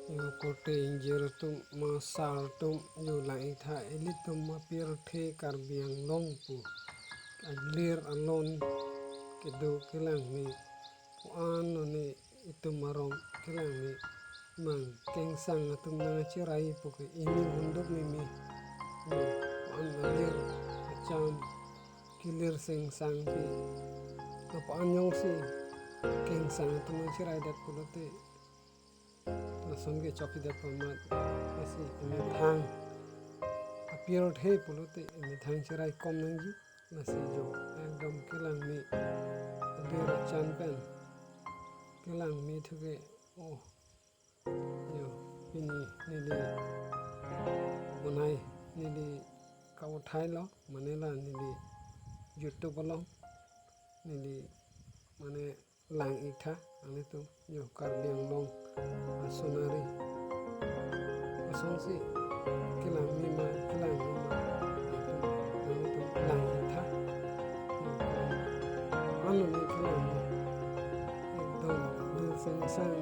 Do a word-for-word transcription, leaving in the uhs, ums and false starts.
Yo korte ingjir atum, ma sar atum, yo lang-iktha, ilitum apirthe Karbi Anglong pu alir alon kedo kelangme pu-an lone itum arong kelangme, mang kengsang atum nangcherai pu ke ini hunduk meme. Yo, pu-an alir acham kelir sengsang ke, lapu-an jongsi kengsang atum nangcheraidet pulote, lason ke chokchedet pu amat, lasi emethang apirthe pulote emethang cheraikom nangji. Lasi yo, ekdom kelangme, alir achan pen kelangme thu ke, oh, yo, pini neli bonai, neli ka-uthai lo, mane la neli YouTube along neli mane lang-iktha, nanglitum, yo, Karbi Anglong asonari asonsi kelangme ma, kelangme ma, nanglitum, nanglitum lang-iktha. Yo, pu-an lone kelangme, ekdom lir sengsang,